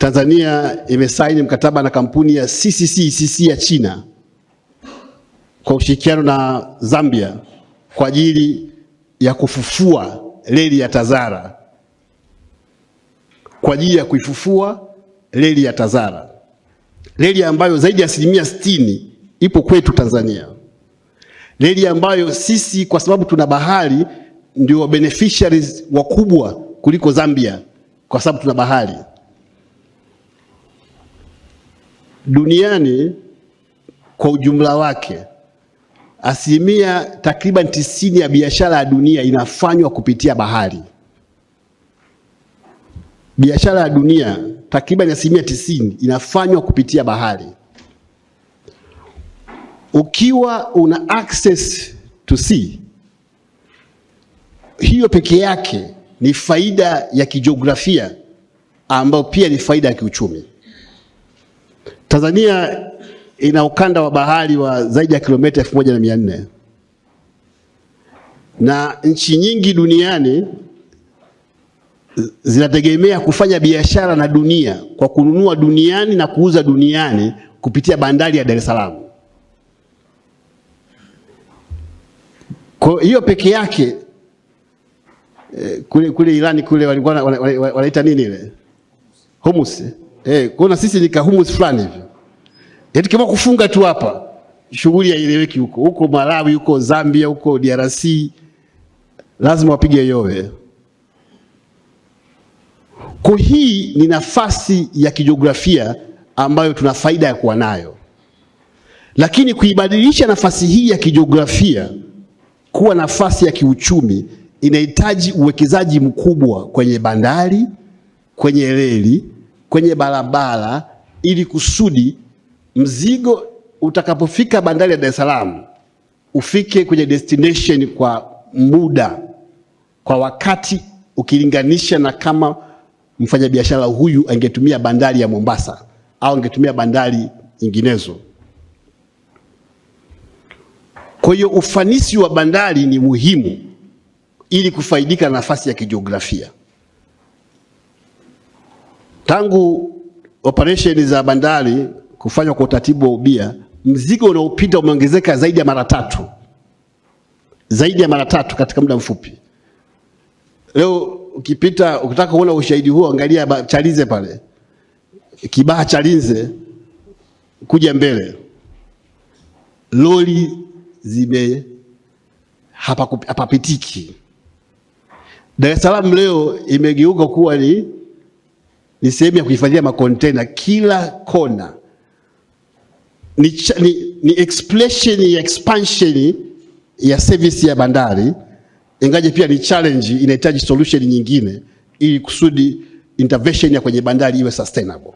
Tanzania imesaini mkataba na kampuni ya CCCCC ya China kwa ushirikiano na Zambia kwa ajili ya kufufua reli ya Tazara, kwa ajili ya kuifufua reli ya Tazara, reli ambayo zaidi ya 60% ipo kwetu Tanzania, reli ambayo sisi kwa sababu tuna bahari ndio beneficiaries wakubwa kuliko Zambia kwa sababu tuna bahari. Duniani kwa ujumla wake asilimia takriban 90 ya biashara ya dunia inafanywa kupitia bahari. Biashara ya dunia takriban 90% inafanywa kupitia bahari. Ukiwa una access to sea, hiyo peke yake ni faida ya kijiografia ambayo pia ni faida ya kiuchumi. Tanzania ina ukanda wa bahari wa zaidi ya kilomita 1400 na nchi nyingi duniani zinategemea kufanya biashara na dunia kwa kununua duniani na kuuza duniani kupitia bandari ya Dar es Salaam. Kwa hiyo peke yake kule Irani kule walikuwa wanaita nini ile? Humus. Kwa na sisi ni ka humus fulani hivi. Yaani kama kufunga tu hapa shughuli haieleweki huko. Huko Malawi, huko Zambia, huko DRC lazima wapige yowe. Kwa hii ni nafasi ya kijiografia ambayo tuna faida ya kuwa nayo. Lakini kuibadilisha nafasi hii ya kijiografia kuwa nafasi ya kiuchumi inahitaji uwekezaji mkubwa kwenye bandari, kwenye reli, kwenye barabara, ili kusudi mzigo utakapofika bandari ya Dar es Salaam ufike kwenye destination kwa muda, kwa wakati, ukilinganisha na kama mfanyabiashara huyu angetumia bandari ya Mombasa au angetumia bandari nyinginezo. Kwa hiyo ufanisi wa bandari ni muhimu ili kufaidika na nafasi ya kijiografia. Tangu operation za bandari kufanywa kwa utaratibu wa ubia, mzigo unaopita umeongezeka zaidi ya mara tatu, zaidi ya mara tatu katika muda mfupi. Leo ukipita ukitaka kuona ushahidi huo, angalia Chalinze pale, Kibaha Chalinze kuja mbele, lori zime hapapitiki. Dar es Salaam leo imegeuka kuwa ni sehemu ya kuhifadhia makontena kila kona. Ni expression ya expansion ya service ya bandari, ingaje pia ni challenge, inahitaji solution nyingine ili kusudi intervention ya kwenye bandari iwe sustainable.